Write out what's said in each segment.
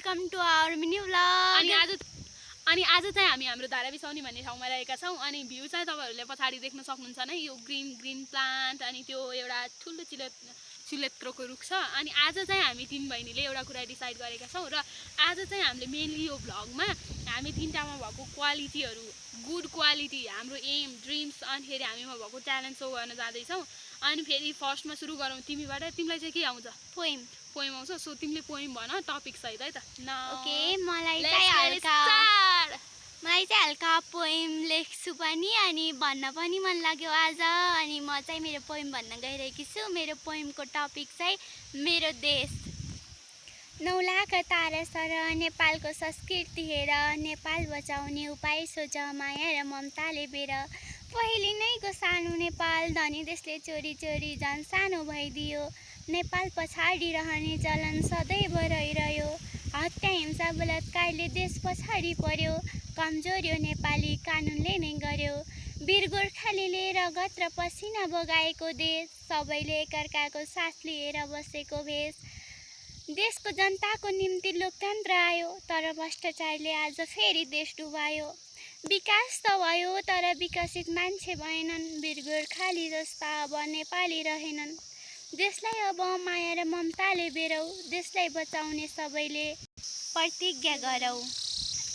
Welcome to our mini vlog. अनि आज चाहिँ हामी हाम्रो धारा बिसाउने भन्ने ठाउँमा रहेका छौँ। अनि भ्यू चाहिँ तपाईहरुले पछाडी देख्न सक्नुहुन्छ नै, यो ग्रीन प्लान्ट अनि त्यो एउटा ठुलो चिलेत्रोको रुख छ। अनि आज चाहिँ हामी तीन बहिनीले एउटा कुरा डिसाइड गरेका छौँ र आज चाहिँ हामीले मेनली यो भ्लगमा हामी तीनटामा भएको क्वालिटीहरु, गुड क्वालिटी, हाम्रो एम ड्रिम्स अनि फेरि हामीमा भएको ट्यालेन्ट सो गर्न जाँदैछौँ। अनि फेरि फर्स्टमा सुरु गरौँ तिमीबाट। तिमीलाई चाहिँ के आउँछ? पोइम आउँछ। सो तिमीले पोइम भन टपिक सहित है त। ओके, मलाई चाहिँ हल्का पोइम लेख्छु पनि अनि भन्न पनि मन लाग्यो आज। अनि म चाहिँ मेरो पोइम भन्न गइरहेकी छु। मेरो पोइमको टपिक चाहिँ मेरो देश। 9 लाख तारा सरह नेपालको संस्कृति हेर, नेपाल बचाउने उपाय सोच, माया र ममताले बेर। पहिले नैको सानो नेपाल, धनी देशले चोरी चोरी झन् सानो भइदियो। नेपाल पछाडि रहने चलन सदैव रहिरह्यो। हत्या हिंसा बलात्कारले देश पछाडि पर्यो। कमजोर्यो नेपाली कानुनले नै गर्यो। वीर गोर्खालीले रगत र पसिना बगाएको देश, सबैले एकअर्काको साथ लिएर बसेको भेष। देशको जनताको निम्ति लोकतन्त्र आयो, तर भ्रष्टाचारले आज फेरि देश डुबायो। विकास त भयो तर विकसित मान्छे भएनन्, वीर गोर्खाली जस्ता अब नेपाली रहेनन्। देशलाई अब माया र ममताले बेरौ, देशलाई बचाउने सबैले प्रतिज्ञा गरौ।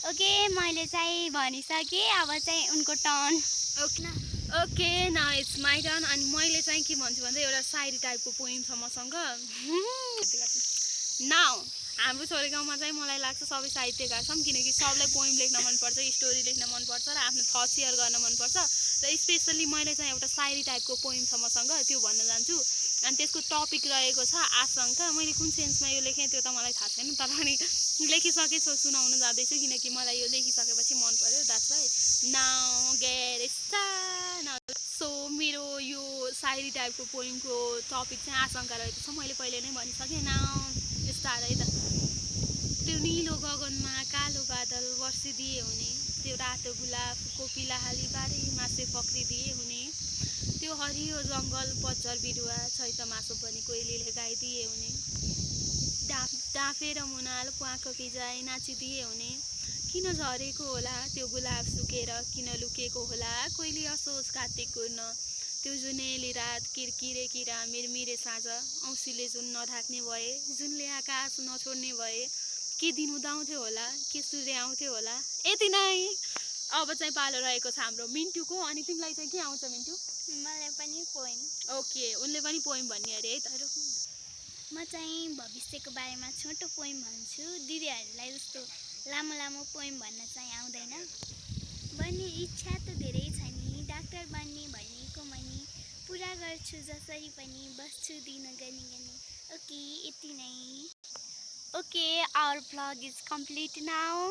ओके, मैले चाहिँ भनिसकेँ, अब चाहिँ उनको turn. Okay, now it's my turn. अनि मैले चाहिँ के भन्छु भन्दा एउटा सायरी टाइपको पोइम छ मसँग। नाउ हाम्रो छोरी गाउँमा चाहिँ मलाई लाग्छ सबै साहित्यकार छौँ, किनकि सबलाई पोइम लेख्न मनपर्छ, स्टोरी लेख्न मनपर्छ र आफ्नो थट सेयर गर्न मनपर्छ। र स्पेसल्ली मैले चाहिँ एउटा सायरी टाइपको पोइम छ मसँग, त्यो भन्न जान्छु। अनि त्यसको टपिक रहेको छ आशंका। मैले कुन सेन्समा यो लेखेँ त्यो त मलाई थाहा छैन, तर पनि लेखिसकेछु, सुनाउन जाँदैछु किनकि मलाई यो लेखिसकेपछि मन पर्यो। That's why now get start. So मेरो यो सायरी टाइपको पोइमको टपिक चाहिँ आशंका रहेको छ, मैले पहिले नै भनिसकेँ। नाउ स्टार्ट है त। त्यो निलो गगनमा कालो बादल वर्षिदिए हुने, त्यो रातो गुलाबको पिलाहाली बारे मासे पक्रिदिए हुने, त्यो हरियो जङ्गल पतझर बिरुवा छैत मासु पनि कोइलीले गाइदिए हुने, डाँफे र मुनाल प्वाको पिजाई नाचिदिए हुने, किन झरेको होला त्यो गुलाब सुकेर, किन लुकेको होला कोइली असोज कात्तिक कुर्न, त्यो जुनेली रात किरकिरे किरा मिरमिरे साँझ, औँसीले जुन नढाक्ने भए, जुनले आकाश नछोड्ने भए, के दिन उदाउँथ्यो होला, के सूर्य आउँथ्यो होला। यति नै। अब चाहिँ पालो रहेको छ हाम्रो मिन्टुको। अनि तिमीलाई चाहिँ के आउँछ मिन्टु? मलाई पनि पोइम। ओके, उनले पनि पोइम भन्ने अरे है त। म चाहिँ भविष्यको बारेमा छोटो पोइम भन्छु। दिदीहरूलाई जस्तो लामो लामो पोइम भन्न चाहिँ आउँदैन। बन्ने इच्छा त धेरै छ नि, डाक्टर बन्ने भनेको मनी, पुरा गर्छु जसरी पनि, बस्छु दिन गनी गनी। ओके, यति नै। Okay, our vlog is complete now.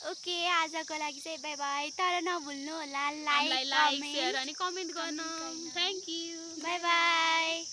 Okay, आजको लागि चाहिँ बाई बाई। तर नभुल्नु होला लाइक, सेयर अनि कमेन्ट गर्न। Thank you. Bye by.